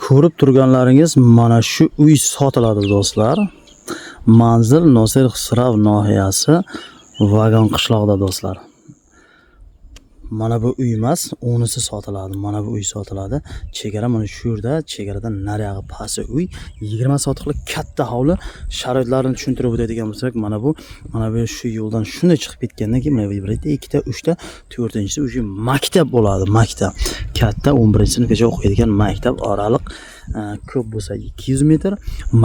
Ko'rib turganlaringiz mana shu uy sotiladi, do'stlar. Manzil Nosir Xusrav nohiyasi, Vagon qishlog'ida, do'stlar. Mana bu uy emas, unisi sotiladi. Mana bu uy sotiladi. Chegara mana shu yerda, chegaradan nariyog'i pasti uy, 20 sotixlik katta hovli. Sharoitlarini tushuntirib o'tadigan bo'lsak, mana bu shu yo'ldan shunday chiqib ketgandan keyin mana bu bitta, ikkita, uchta, to'rtinchisi уже maktab bo'ladi. Maktab. Katta 11-sinfgacha o'qiydigan maktab, oraliq ko'p bo'lsa 200 metr.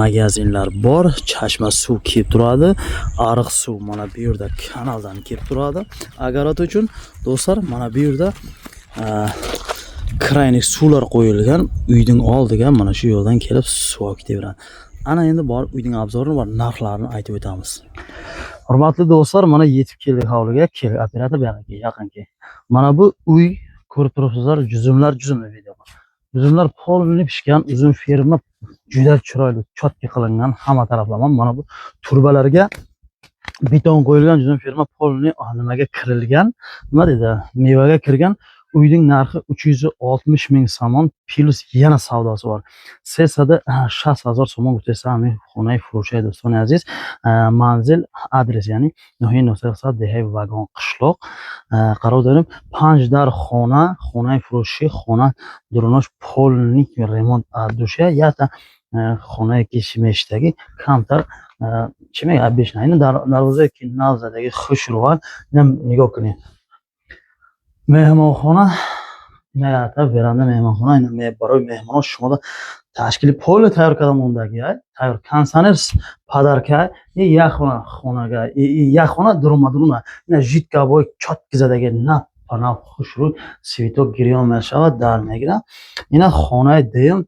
Magazinlar bor, chashma suv kelib turadi, ariq suv mana bu yerda kanaldan kelib turadi. Огород uchun, do'stlar, mana bu yerda крайник suvlar qo'yilgan, uyning oldiga mana shu yo'ldan kelib suv olib ketaveradi. Ana endi borib uyning обзор ini va narxlarini aytib o'tamiz. Hurmatli do'stlar, mana yetib keldik hovliga. Kel, operator, bu yoqqa kel, yaqin kel. Mana bu uy, ko'rib turibsizlar, juzumlar, juzumli video. Uzumlar полный pishgan, uzum ferma juda chiroyli, чётко qilingan hamma taraflama. Mana bu turbalarga beton qo'yilgan, juzum ferma полный nimaga kirilgan, nima deydi, mevaga kirgan. Uyning narxi 360 ming somon, плюс yana savdosi bor. 360 000 somon g'uftesa ҳамин хонаи фурӯшаи, дӯстони азиз. Манзил, адрес, ya'ni ноҳияи Носири Хусрав, деҳаи Вагон қишлоқ қарор дорем. Панҷ дар хона, хонаи фурӯшӣ, хона дурунош полный ремонт от души, якта хонае ки мешитагӣ камтар чӣ мегӯяд бешна. Ина дарвозае ки нав задаги, хушрӯ. Инам нигоҳ кунед. Меҳмонхона, ина веранда меҳмонхона, ина барои меҳмонҳо шумода ташкили полный тайёр карда мондаги, тайёр кондиционер подарка. И як хона хонага, як хона дурума дурума, ина жидкий обои чётко задаги, нав ба нав, хушрӯй, свет о гирён мешавад, дар мегирад. Ина хонаи дуюм,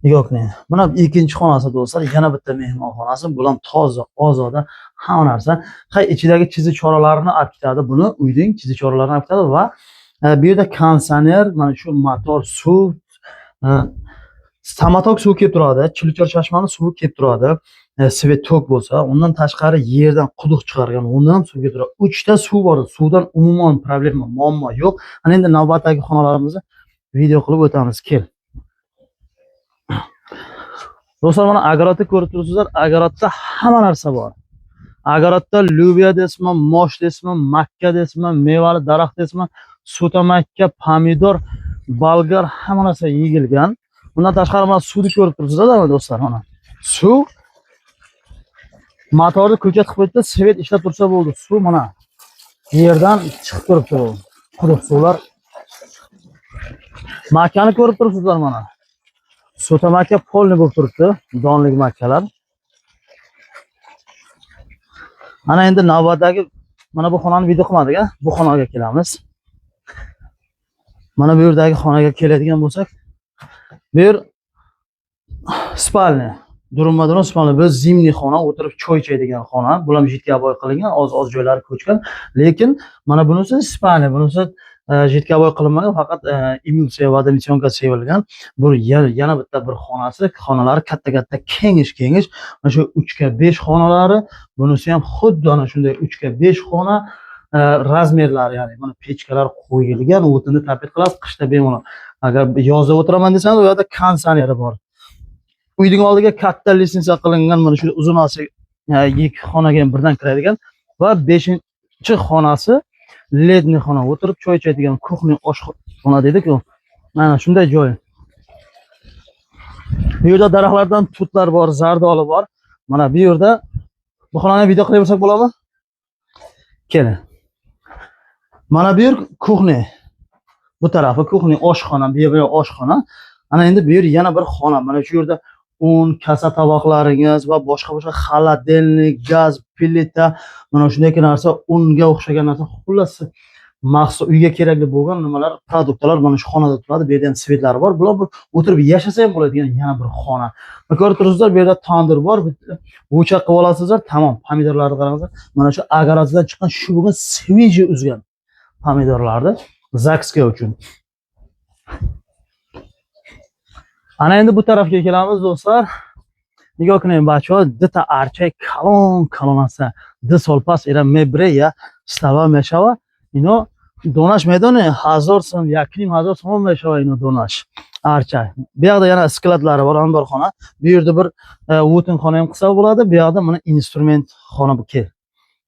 нигоҳ кунед. Mana ikkinchi xonasi, do'stlar, yana bitta mehmonxonasi. Bu ham toza, ozoda, hamma narsa. Hay, ichidagi chizi choralarini olib ketadi, buni uyning chizi choralarini olib ketadi va bu yerda konditsioner, mana shu motor, suv, самотёк suv kelib turadi, Chilchor chashmani suvi kelib turadi. Свет tok bo'lsa, undan tashqari yerdan quduq chiqargan, undan ham suv kelib turadi. Uchta suv bor, suvdan umuman problema, muammo yo'q. Ana endi navbatdagi xonalarimizni video qilib o'tamiz, kel. Do'stlar, mana огород ni ko'rib turibsizlar. Огород da hamma narsa bor. Огород da lubiya deysizmi, mosh deysizmi, makka deysizmi, mevali daraxt deysizmi, so'ta makka, pomidor, bolgar, hamma narsa yegilgan. Bundan tashqari mana suvni ko'rib turibsizlar, do'stlar, mana. Suv motorni ko'chat qilib qo'yibdi, свет ishlab tursa bo'ldi. Suv mana yerdan chiqib turibdi bu. Quduq suvlar. Makkani ko'rib turibsizlar mana. So'ta makka полный bo'lib turibdi, donlik makkalar. Ana endi navbatdagi mana bu xonani video qilmadik, a? Bu xonaga kelamiz. Mana bu yerdagi xonaga keladigan bo'lsak, bu yer спальня. Durunma durun спальня. Bu зимний xona, o'tirib choy ichadigan xona. Bu ham жидкий обой qilingan, oz-oz joylari ko'chgan. Lekin mana bunisi спальня, bunisi жидкий обой qilinmagan, faqat emulsiya, водоэмульсионка sevilgan. Bu yana bitta bir xonasi, xonalari katta-katta, kengish-kengish. Mana shu 3 ga 5 xonalari, bunisi ham xuddi ana shunday 3 ga 5 xona. Размер lari, ya'ni mana pechkalar qo'yilgan, o'tinni топить qilasiz qishda bemalol. Agar yozda o'tiraman desangiz, u yoqda konditsioneri bor. Uyning oldiga katta лестница qilingan, mana shu uzunasi ikki xonaga ham birdan kiradigan va 5-chi xonasi летний xona, o'tirib choy ichadigan кухня, oshxona deydi-ku. Mana shunday joy. Bu yerda daraxtlardan tutlar bor, zardoli bor. Mana bu yerda bu xonani video qilaversak bo'ladimi? Keling. Mana bu yer кухня. Bu tarafi кухня, oshxona, bu yer oshxona. Ana endi bu yer yana bir xona. Mana shu yerda un, kasa tovoqlaringiz va boshqa-boshqa холодильник, gaz, plita, mana shunday narsa, unga o'xshagan narsa, xullas maxsus uyga kerakli bo'lgan nimalar, produktlar mana shu xonada turadi. Bu yerda ham свет lari bor. Bular bir o'tirib yashasa ham bo'ladigan yana bir xona. Mana ko'rib turibsizlar, bu yerda tandir bor. Bitta o'choq qilib olasizlar, tamom. Pomidorlarni qarangizlar. Mana shu огород idan chiqqan shu bugun свежий uzgan pomidorlarni закуска uchun. Ana endi bu tarafga kelamiz, do'stlar. Нигоҳ кунем, бачаҳо, дута арчаи калон калон ҳастанд. 2 сол пас ира мебре я става мешава. Ино донаш медоне 1000 сом, 1500 сомон мешава ино донаш. Archa. Bu yoqda yana skladlari bor, omborxona. Bu yerda bir o'tinxona ham qilsa bo'ladi. Bu yoqda mana instrument xona bu kel.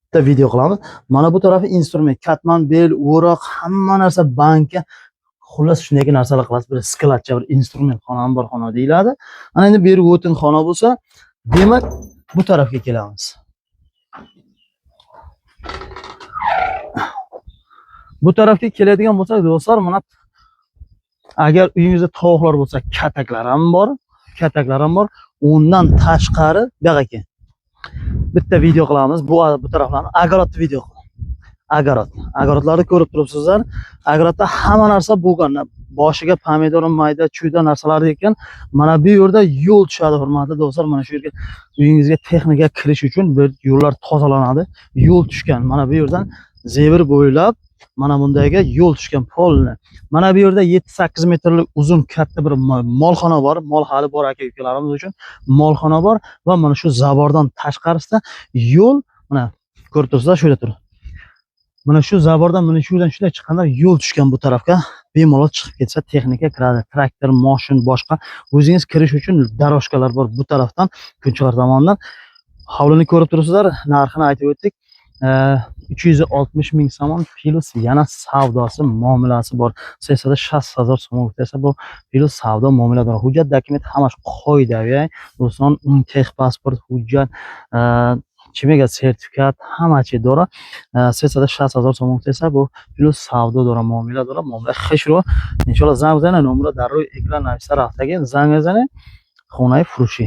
Bitta video qilamiz. Mana bu tarafi instrument, katman, bel, o'roq, hamma narsa, banka. Xullas shunday narsalar qilasiz. Bir skladcha, bir instrument xona, omborxona deyiladi. Ana endi bu yer o'tinxona bo'lsa, demak bu tarafga kelamiz. Bu tarafga keladigan bo'lsak, do'stlar, mana agar uyingizda tovuqlar bo'lsa, kataklar ham bor, kataklar ham bor. Undan tashqari bu yoqqa kel. Bitta video qilamiz. Bu taraflarni огородni video qilamiz. Огород. Огородlarni ko'rib turibsizlar. Огородda hamma narsa bo'lgan. Boshiga pomidor, mayda chuyda narsalar ekan. Mana bu yerda yo'l tushadi, hurmatli do'stlar. Mana shu yerga uyingizga texnika kirish uchun bir yo'llar tozalanadi. Yo'l tushgan. Mana bu yerdan zebr bo'ylab mana bundayga yo'l tushgan polni. Mana bu yerda 7-8 metrlik uzun katta bir molxona bor. Mol hali bor aka ukalarimiz uchun molxona bor va mana shu zabordan tashqarisida yo'l mana ko'rib turibsizlar, shu yerda turibdi. Mana shu zabordan mana shu yerdan shunday chiqqanda yo'l tushgan bu tarafga bemalol chiqib ketsa texnika kiradi. Traktor, moshin, boshqa o'zingiz kirish uchun дорожка lar bor bu tarafdan, kunchiqar tomondan. Hovlini ko'rib turibsizlar, narxini aytib o'tdik. 360 ming somon plus yana savdosi, muomalasi bor. 360 000 so'm o'tsa bu plus savdo muomala bor. Hujjat, dokument hammasi qoidaviy. Do'stlar, texpasport, hujjat, чӣ sertifikat ҳама чи дора. 360 000 сомон гуфтеса, бо плюс савдо дора, муомила дора, муомила хешро иншоалло занг бизанед, номро дар рӯи экран нависта рафтагӣ, занг мезанед, хонаи фурӯшӣ.